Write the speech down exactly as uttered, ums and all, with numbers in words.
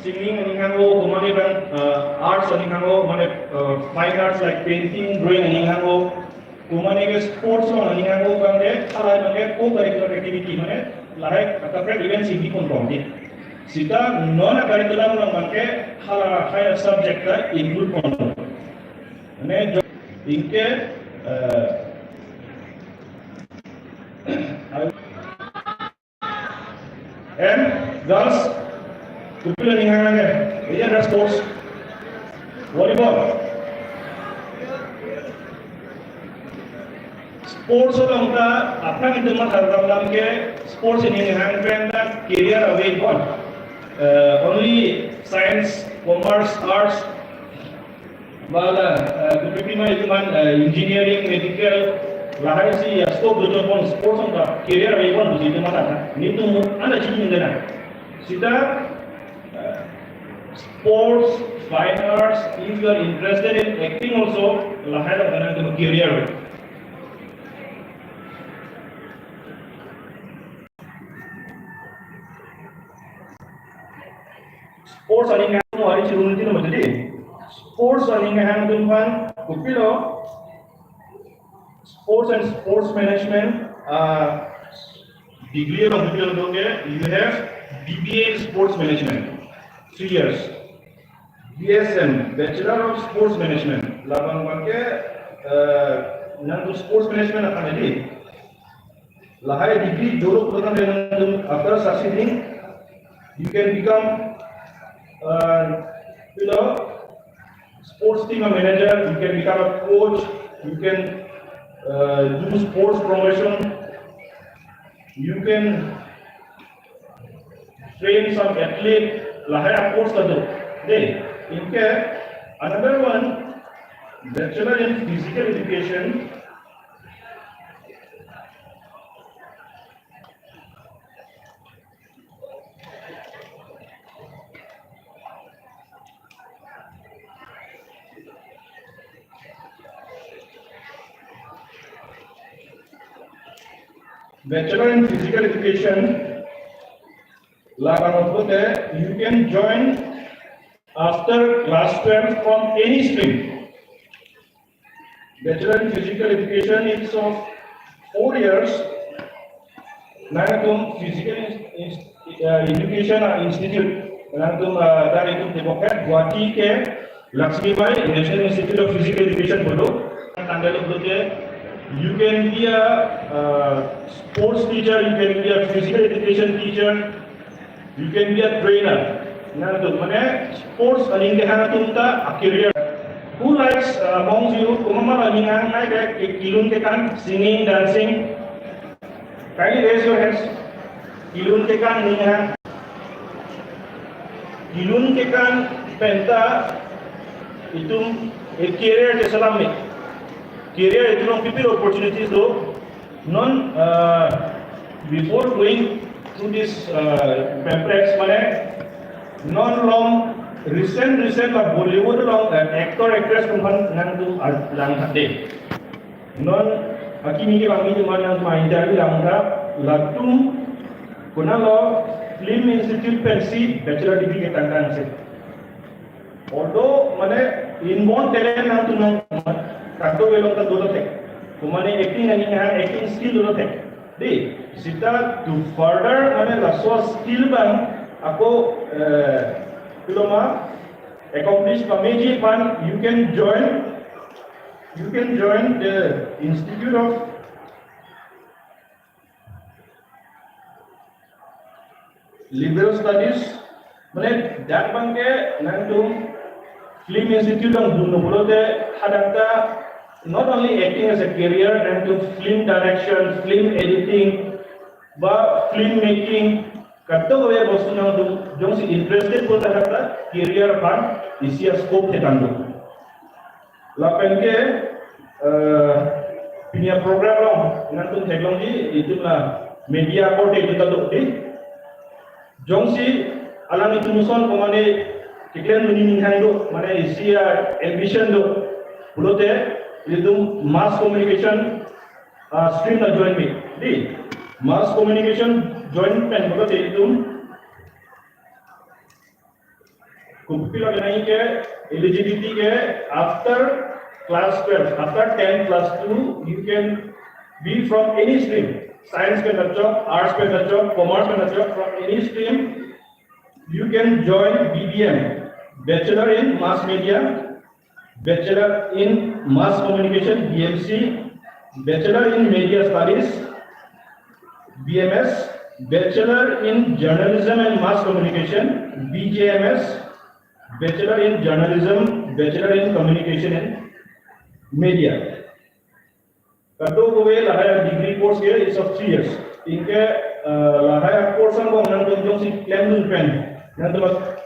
singing aning hanglo, komane bang, uh, arts aning hanglo, mane, uh, fine arts like painting, drawing aning hanglo, komane ke sports along aning hanglo, bang ke, halahai bang ke co-curricular activity, mane, lahai kaprek event singki pon pon di. Sita non a-curriculum along bang ke, halahai subject ta include pon. Mane, jo-, anke, uh, And girls, kopilo aning hang ke, iya ada sports, volleyball. Sports along ta, aphrang itum mathar dam dam ke, sports aning hang pen ta career ave pon. Uh, only science, commerce, arts, ba la, eh, kopi-kopi ma itum an, eh, engineering, medical, lahai si ya scope do pon sports along ta career ave pon pusi itum an ta. Netum an ta chini nang. Sita, eh, sports, fine arts, if you are interested in acting also, lahai along nangtum career. Sports aning hang mo ari chirun tin mo jadi. Sports aning hang atum aphan kopilo. Sports and sports management, uh, degree along kopilo do ke, you have B B A in sports management, three years. B S M, Bachelor of Sports Management. Labang bang ke, uh, nangtum sports management aphan di. Lahai degree dolo program nangtum, after succeeding, you can become, uh, you know, sports team manager, you can become a coach, you can, uh, do sports promotion, you can train some athlete, lahai a-course ta do. Dei, anke another one, Bachelor in Physical Education. Bachelor in Physical Education, labang pulote, you can join after class twelve from any stream. Bachelor in Physical Education is of four years. Nangtum Physical Ins-, Ins-, uh, Education, uh, Institute. Nangtum, uh, dari itum tebok ke Guwahati ke Laxmi Bai National Institute of Physical Education bodo. Tanggal itu ke, you can be a, uh, sports teacher, you can be a physical education teacher, you can be a trainer. Nangtum, mane, sports aning hang atum ta a-career. Who likes, uh, amongst you, komat aning hang, hai ke, kelun kekan, singing, dancing? Kindly raise your hands. Kelun kekan aning hang. Kelun kekan pen ta itum, eh, career keselam me. Career itum along pipir opportunities do. Non, uh, before going to this, uh, pamphlets, mane, non along recent, recent la Bollywood along, uh, actor, actress atum aphan nangtum ar-, lang thak dei. Non akimi kevangmi atum aphan nangtum interview lang thak, latum konatlo Film Institute pensi bachelor degree ketangtang si. Although, mane, inborn talent nangtum nang, kado belong ta dolo thek. Komane acting aning hang acting skill dolo thek. Dei, sita to further, mane, laso skill abang ako, eh, diploma accomplish pameji aphan, you can join, you can join the Institute of Liberal Studies, mane dak abang ke nangtum Film Institute along dunlo pulote hadak ta not only acting as a career, nangtum film direction, film editing, ba film making, kadokave bostu nangtum jongsi interested pulote hadak ta career aphan isi a-scope chethan do. Lapen ke, eh, pini a-program along nangtum theklongji, itum la media korte itum ta do dei. Jongsi alanglitum ason komane keklem dun aning hang do, mane isi a-ambition do pulote, itum mass communication, ah, stream ta join me. Dei, mass communication join pen pulote itum Kopi lo kenangji ke, eligibility ke after class twelve, after ten class two, you can be from any stream. Science pen kachok, arts pen kachok, commerce pen kachok, from any stream, you can join B B M, Bachelor in Mass Media, Bachelor in Mass Communication, B M C, Bachelor in Media Studies, B M S, Bachelor in Journalism and Mass Communication, B J M S, Bachelor in Journalism, Bachelor in Communication and Media. Kadokave lahai degree course ke is of three years. Anke, uh, lahai course angbong nangtum jongsi klemdun pen, nangtum